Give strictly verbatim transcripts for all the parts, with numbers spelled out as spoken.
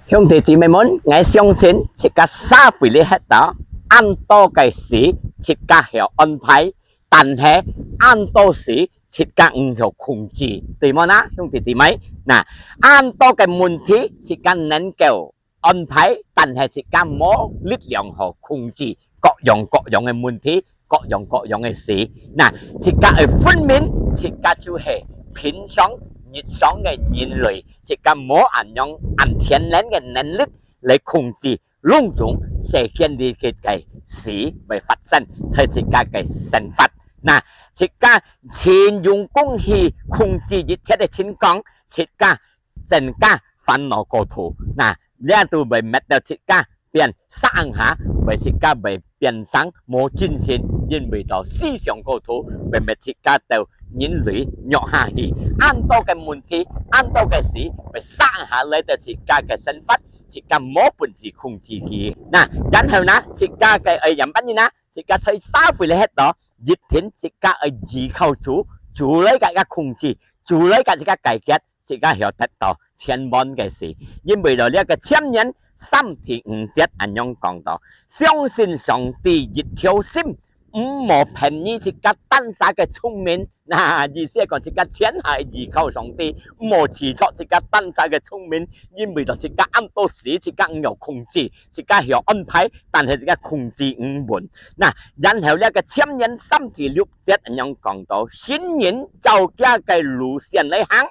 兄弟姊妹們，𠊎相信自家社會裡歇到，恁多个事自家曉安排，但係恁多事自家毋曉控制，對無呢？兄弟姊妹，那恁多个問題自家能夠安排，但係自家無力量好控制各樣各樣个問題，各樣各樣个事。那自家愛分明，自家就係平常日常个人類，自家無恁樣恁全能个能力來控制攏總世間裡个个事會發生在自家个生活。那自家盡用功去控制一切个情況，自家增加煩惱過頭。那這都會搣到自家變煞下，會自家會變成無精神，因為到思想過頭，會搣自家到人類弱下去。恁多个問題，恁多个事，會煞下來到自家个生活，自家無本事控制佢。那然後呢，自家个愛仰般呢？自家在社會裡歇到，一定自家愛依靠主，主來自家控制，主來自家解決，自家曉得到千萬个事。因為到這个箴言三第五節恁樣講到：相信上帝一條心，毋好偏離自家單儕个聰明。那意思係講，自家全係依靠上帝，毋好自作自家單儕个聰明，因為到自家恁多事，自家毋曉控制，自家曉安排，但係自家控制毋穩。那然後這个箴言三第六節恁樣講到：神人照佢个路線來行，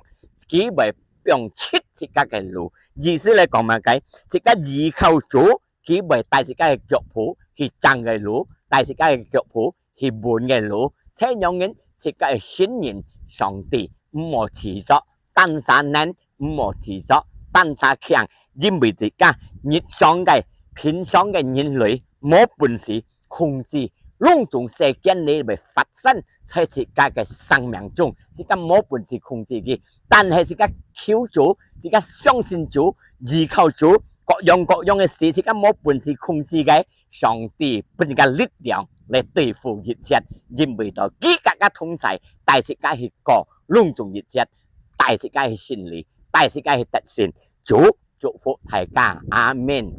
佢會放直自家个路。意思來講麼个？自家依靠主，佢會帶自家个腳步去正个路，帶自家个腳步去穩个路。這樣人自家个神人上帝，毋好自作單儕能，毋好自作單儕強，因為自家日常个、平常个人類無本事控制攏總世間裡會發生在自家个生命中，自家無本事控制佢。但係自家求主，自家相信主，依靠主，各樣各樣个事，自家無本事控制个，上帝分自家力量來對付一切，因為到佢佮自家同在，帶自家去過攏總一切，帶自家去勝利，帶自家去得勝。主祝福大家，阿門。